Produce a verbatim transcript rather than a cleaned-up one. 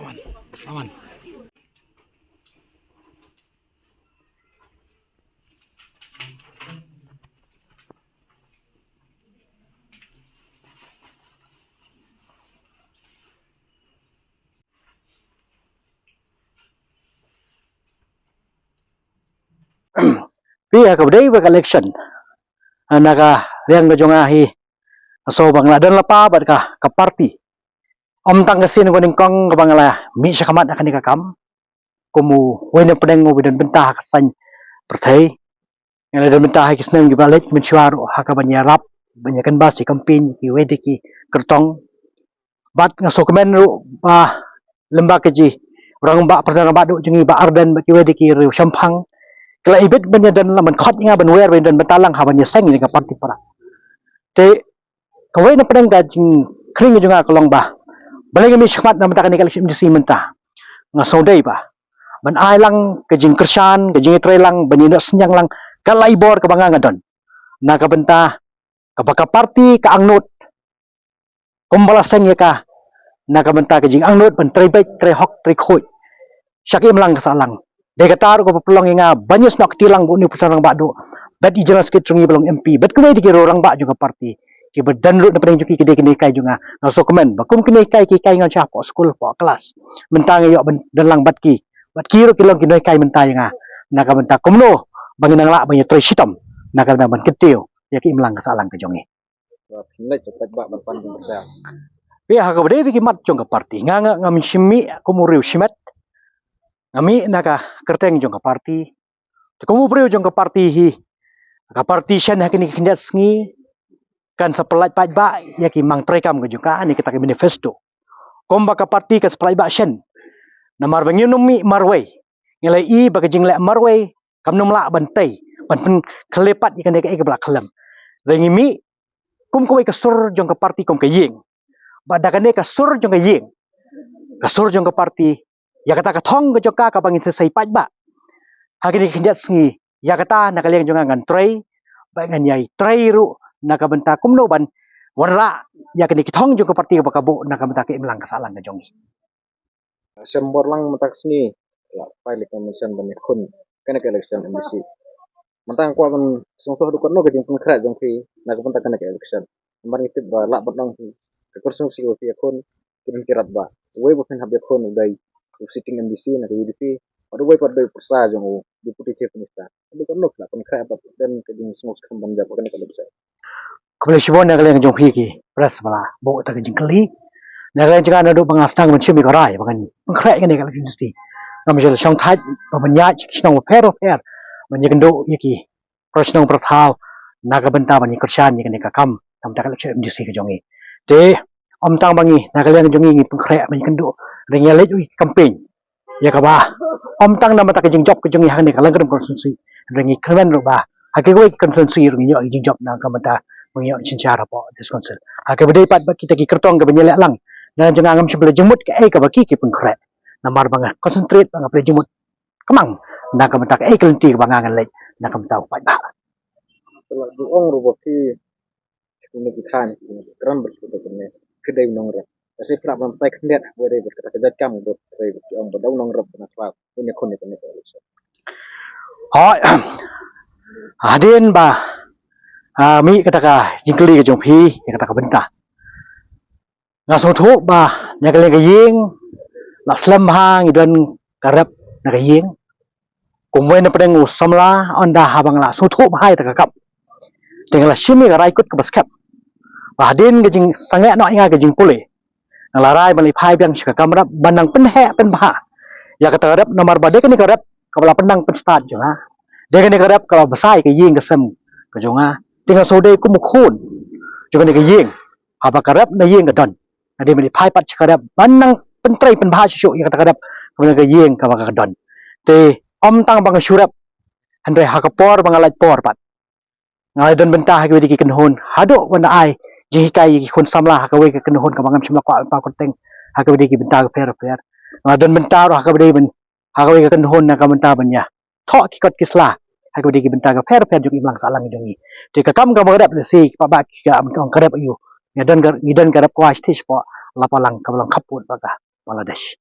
Phi, ha kaba dei ba ka election, na ka liang ka jong nga hi, so ba nga la don lypa bad ka, ka party. Ym tang ka sien ka nyngkong kaba nga la mih shakhmat ha kane ka kam kum uwei na pdeng uba don bynta ha ka saiñ pyrthei. Nga la don bynta ha ki snem kiba la leit mynshuwa ruh ha kaban ïarap ban ïakynbas ïa ki campaign, kiwei de ki kyrtong. Bad nga sngewkmen ruh ba lem bad ki rangbah, pyrshang rangbah duh jong ngi Bah Ardent bad kiwei de ki riew shemphang, ki la ibit ban ïadon lang, ban khot ïa nga ban wer ban ïadon bynta lang ha ban ïaseng ïa ka party para. Te kawei na pdeng ka jingkhring jong nga ka long ba, balei nga mih shakhmat na bynta kane ka election M D C mynta. Nga sngewdei ba ban ai lang ka jingkyrshan, ka jingtrei lang, ban ïehnoh synñiang lang ka lait bor kaba nga nga don na ka bynta kaba ka party ka angnud kumba la seng ïa ka, na ka bynta ka jingangnud ban trei beit, trei hok, trei khuid sha ka imlang ka sahlang. Dei kata ruh kaba pynlong ïa nga ban ïasnoh kti lang bad une u pyrshang rangbah duh bad i General Secretary jong ngi ba long M P bad kiwei de ki riew rangbah jong ka party kiba don ruh na pdeng jong ki, ki dei ki nonghikai jong nga. Nga sngewkmen ba kum ki nonghikai ki hikai nga shapoh skul, hapoh klas, mynta nga ïoh ban don lang bad ki, bad ki ruh ki long ki nonghikai mynta ïa nga na ka bynta kumno ba ngin nang lah ban ïatrei shitom na ka bynta ban kyntiew ïa ka imlang ka sahlang ka jong ngi. Ba pynleit sha paidbah ban pan jingkyrshan. Phi, ha kaba dei ba ki mat jong ka party, nga, nga, ngam shym mih kum u riew shimet. Nga mih na ka kyrteng jong ka party. Te kum u briew jong ka party hi, ka party shen ha kine ki khyndiat sngi kan sa pynlait paidbah ïa ki mang treikam ka jong ka, ne kata ka manifesto. Kumba ka party kan sa pynlait paidbah shen. Namar ba ngim mih marwei. Ngi la i ba ka jingleh marwei kam nym lah ban tei, ban pynkhleipat ïa kane kaei kaba la khlem. Hynrei ngi mih kum kawei ka sur jong ka party, kum ka ïing. Bad da kane ka sur jong ka ïing, ka sur jong ka party, ïa kata ka thong ka jong ka kaba ngin sa sei paidbah ha kine ki khyndiat sngi, ïa kata na ka liang jong nga ngan trei, bad ngan ïai trei ruh na ka bynta kumno ban wanrah ïa kine ki thong jong ka party kaba ka buh na ka bynta ka imlang ka sahlang ka jong ngi. Shem bor lang mynta ka sngi la file ka motion ban ïakhun kane ka election M D C. Mynta nga kwah ban sngewthuh haduh katno ka jingpynkhreh jong phi na ka bynta kane ka election. Namar ngi tip ba lah ban ong phi, ka constituency kaba phi ïakhun ki don ki rap ba uwei ba phin hap ïakhun u dei u sitting M D C na ka U D P, bad uwei pat u dei u pyrsa jong u Deputy Chief Minister. Haduh katno phi la pynkhreh bad don ka jingsngewskhem ban jop ha kane ka election? Khublei shibun na ka liang jong phi ki press ba la buh ïa ka jingkylli. Na ka liang jong nga, naduh ba nga sdang ban shim ïa ka rai ba ngan pynkhreh ïa kane ka election M D C, ngam shym la shongthait ba ban ïaid sha ki shnong bapher bapher ban ïakynduh ïa ki para shnong para thaw na ka bynta ban ïakyrshan ïa kane ka kam na ka bynta ka election M D C ka jong ngi. Te ym tang ba ngi na ka liang jong ngi ngi pynkhreh ban ïakynduh, hynrei ngi ïaleit ruh ïa ki campaign ïa kaba ym tang na ka bynta ka jingjop ka jong ngi ha kane ka Lyngkyrm constituency, hynrei ngi kyrmen ruh ba ha kiwei ki constituency ruh ngin ïoh ïa ki jingjop na ka bynta ba ngin ïoh synshar hapoh District Council. Ha kaba dei pat bad kita ki kyrtong kiba ngi ïaleh lang, na ka jong nga ngam shym la jingmut kaei kaba ki ki pynkhreh. Namar ba nga concentrate, ba nga pynleit jingmut kmang na ka bynta kaei ka lynti kaba nga ngan leit na ka bynta u paidbah. Te la ju ong ruh ba phi, kine ki thaiñ, kren bad phi, kine ki dei u nongrep. Ka shisha phi lah ban batai khyndiat ha kaba dei bad kata ka jait kam ba dei bad ki ong ba dei u nongrep ba na khlad ban ïakhun ïa kane ka election. Hooid, hadien ba, ah, mih kata ka jingkylli ka jong phi ïa kata ka bynta, nga sngewthuh ba na ka liang ka ïing la slem bha ngi don ka rep na ka ïing. Kumwei na pdeng u samla, ynda haba nga la sngewthuh bha ïa kata ka kam, te nga la shim ïa ka rai kut kaba skhem ba hadien ka jingsangeh noh ïa nga ka jingpule, nga la rai ban leit phai biang sha ka kam rep ban nang pynheh pynbha ïa kata ka rep, namar ba dei kane ka rep kaba la pynnang pynstad jong nga. Dei kane ka rep kaba bsa ïa ka ïing ka sem ka jong nga. Te nga sngewdei kum u khun jong kane ka ïing, haba ka rep na ïing ka don, nga dei ban leit phai pat sha ka rep ban nang pyntrei pynbha shuh shuh ïa kata ka rep kaba na ka ïing kaba ka don. Te ym tang ba nga shu rep, hynrei ha ka por ba nga lait por pat, nga la don bynta ha kiwei de ki kynhun haduh ba nga ai jinghikai ïa ki khun samla ha kawei ka kynhun kaba ngam shym la kwah ban paw kyrteng, ha kiwei de ki bynta bapher bapher. Nga la don bynta ruh ha kaba dei ban, ha kawei ka kynhun na ka bynta ban ïa thoh ki kot ki sla ha kiwei de ki bynta bapher bapher jong ka imlang sahlang jong ngi. Te ka kam kaba nga rep, lehse ki paidbah ki ong ka rep aïu, ngi don ka, ngi don ka rep kwai shatei shapoh Lapalang kaba long khappud bad ka Bangladesh.